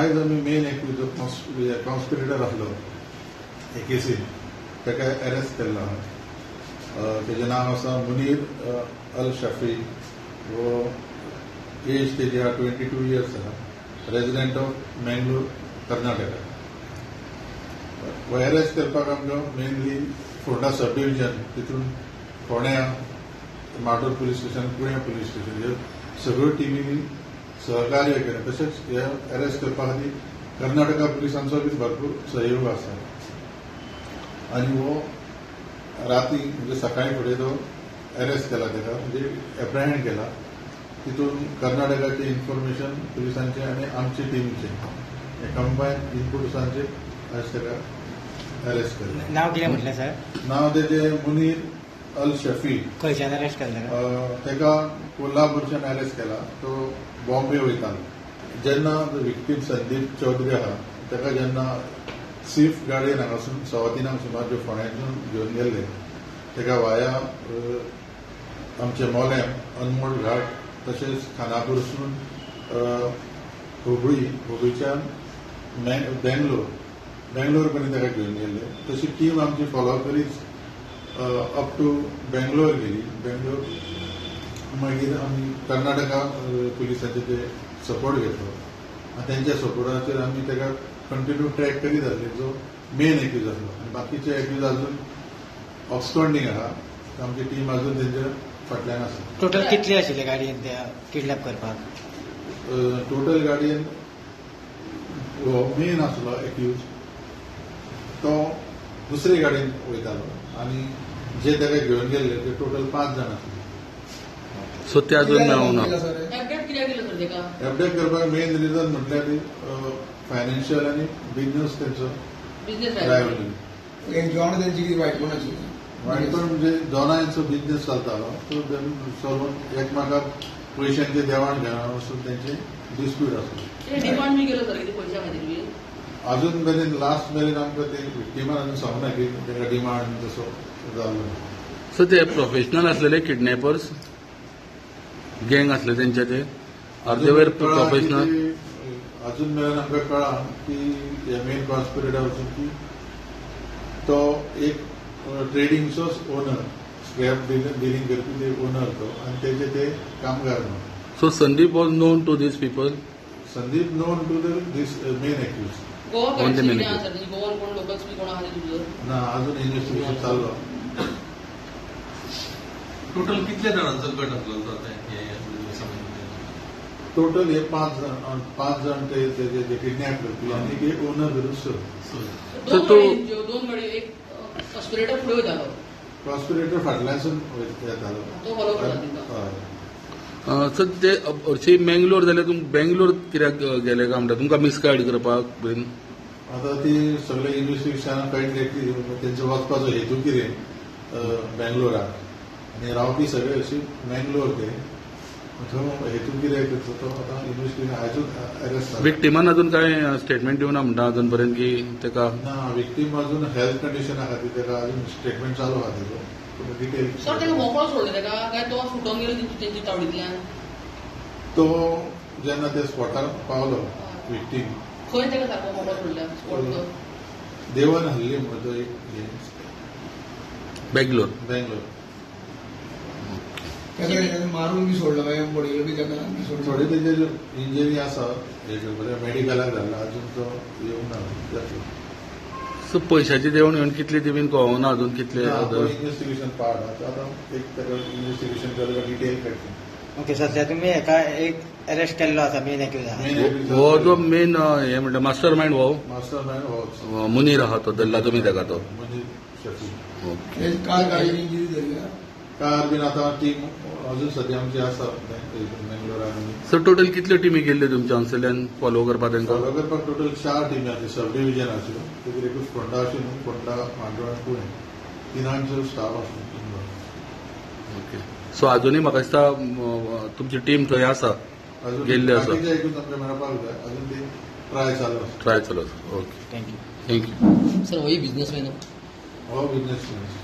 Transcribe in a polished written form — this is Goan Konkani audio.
आयज आमी मेन एक्यूज कॉन्स्पिरेटर आसलो हे केसीन ताका अरेस्ट केल्लो आहा. तेजें नांव आसा मुनीर अल शफी. हो एज तेजी आहा 22 इयर्स आहा, रेजिडेंट ऑफ मँगलोर, कर्नाटका. हो अरेस्ट करपाक आमकां मेनली फोंडा सब डिविजन, तितून फोंड्या, Madol police station, Cunha police station ह्यो सगळ्यो टिमींनी सहकार्य केलें. तशेंच हे अरेस्ट करपा खातीर कर्नाटका पुलिसांचो बी भरपूर सहयोग आसा. आनी हो राती म्हणजे सकाळी फुडें तो अरेस्ट केला, ताका म्हणजे एप्राहेंड केला. तितून कर्नाटकाचे इन्फॉर्मेशन पुलिसांचे आनी आमचे टिमीचे हे कंबायन इनपुट्सांचे आयज ताका अरेस्ट केला. नांव कितें म्हटलें सर? नांव तेजें मुनीर अल शफी. खंयच्यान अरेस्ट केला? ताका कोल्हापूरच्यान अरेस्ट केला. तो बॉम्बे वयतालो जेन्ना विक्टीम संदीप चौधरी आहा ताका जेन्ना स्विफ्ट गाडयेन हांगासून 3:15 सुमार ज्यो फोंड्यासून घेवन गेल्ले ताका वाया आमचे मोलेम, अनमोड घाट, तशेंच खानापूरसून हुबळी, हुबळीच्यान बेंगलोर, बेंगलोर पर्यंत ताका घेवन गेल्ले. तशी टीम आमची फॉलो करीत अप टू बेंगलोर गेली. बेंगलोर मागीर आमी कर्नाटका पुलिसांचे ते सपोर्ट घेतलो आनी तेंच्या सपोर्टाचेर आमी ताका कंटिन्यू ट्रॅक करीत आसले. जो मेन एक्यूज आसलो आनी बाकीचे एक्यूज अजून ऑब्सकॉन्डिंग आहा. आमची टीम अजून तेंच्या फाटल्यान आसा. टोटल कितले आशिल्ले गाडयेन ते किडनॅप करपाक? टोटल गाडयेन हो मेन आसलो एक्यूज, तो दुसरे गाडयेन वयतालो आनी जे ताका घेवन गेल्ले ते टोटल 5 जाण आसले. सो ते अजून मेळूंक ना. अपडेट करपाक मेन रिजन म्हटल्यार फायनान्शियल आनी बिजनेस तेंचो रायवलरी. वायटपण आशिल्लें. वायटपण म्हणजे दोनांचो बिजनेस चलतालो, तो सोडून एकमेकाक पयशांचे देवाण घेवाण वचून तेंचे डिस्प्यूट आसलो. अजून मेरेन लास्ट मेरेन आमकां ते विक्टिमान अजून सांगना की ताका डिमांड तसो जाल्लो. सो ते प्रोफेशनल आसलेले किडनॅपर्स गँग आसले तेंचे ते अर्देवेर प्रोफेशनल? अजून मेरेन आमकां कळ्ळां की हे मेन कॉन्स्पिरेटर वचून की तो एक ट्रेडिंगचोच ओनर, स्क्रॅप डिलिंग करपी ते ओनर तो आनी तेजे ते कामगार म्हणून. So Sandeep was known to these people? Sandeep known to this main accused. ना, अजून इन्व्हेस्टिगेशन चालू. टोटल कितले जाणांचो गट आसलो तो? टोटल हे 5 जाण, 5 जाण ते तेजे किडनॅप करपी आनी एक ओनर धरून 6. दोन गाडी, एक कॉन्स्पिरेटर फुडें वयतालो, कॉन्स्पिरेटर फाटल्यानसून येतालो, तो फॉलो करता. सर ते हरशीं मेंगलोर जाल्यार तुमकां बेंगलोर कित्याक गेले काय म्हणटा तुमकां मिसगायड करपाक बीन? आतां ती सगळे इन्व्हेस्टिगेशनान कळटलें की तेंचो वचपाचो हेतू कितें बेंगलोराक आनी रावपी सगळे अशी मेंगलोर ते थंय हेतू कितें तेंचो तो आतां इन्व्हेस्टिगेशन आयजूच अरेस्ट. विक्टिमान अजून कांय स्टेटमेंट दिवना म्हणटा अजून पर्यंत की ताका? ना, विक्टीम अजून हेल्थ कंडिशना खातीर ताका अजून स्टेटमेंट चालू आहा तेजो डिटेल. सर ताका मोकळो सोडलो ताका काय तो सुटोन गेलो तेंची तावडींतल्यान? तो जेन्ना ते स्पॉटार पावलो विक्टीम खंय ताका सारको मोकळो सोडल्या स्पॉट? देवन हल्ली म्हणून तो एक बेंगलोर, बेंगलोर ताका मारून बी सोडलो, मागीर बडयलो बी ताका. थोडे तेजे इंजरी आसा मेडिकलाक धाडला, अजून तो येवंक ना. सो पयशाची देवण घेवन कितली ती बीन कळना अजून कितले? इन्व्हेस्टिगेशन पार्ट आहा, आतां एक ताका इन्व्हेस्टिगेशन केलें डिटेल कळटलें. ओके, सध्या तुमी हेका एक अरेस्ट केल्लो आसा मेन एक्यूज आहा. हो जो मेन हे म्हणटा मास्टर मायंड, हो मास्टर मायंड हो मुनीर आहा तो धरला तुमी ताका तो मुनीर शफी. कार गाडी इंजरी जाली कार बीन आतां टीम अजून सद्या आमची आसा बेंगलोरान. सर टोटल कितल्यो टिमी गेल्ल्यो तुमच्या हांगसरल्यान फॉलो करपाक तांकां? फॉलो करपाक टोटल 4 टिमी आसल्यो, सब डिविजन आसल्यो, तितून एकूच फोंडा आशिल्लो, फोंडा, मांडोळ आनी पुणे, तिनांचो स्टाफ आसलो. ओके, सो अजुनूय म्हाका दिसता तुमची टीम थंय आसा गेल्ली आसा. बाकीचे एकूच आमकां मेळपाक जाय, अजून ती ट्राय चालू आसा. ट्राय चालू आसा. Okay, thank you. Thank you sir. होय बिजनेसमॅन? हो बिजनेसमॅन.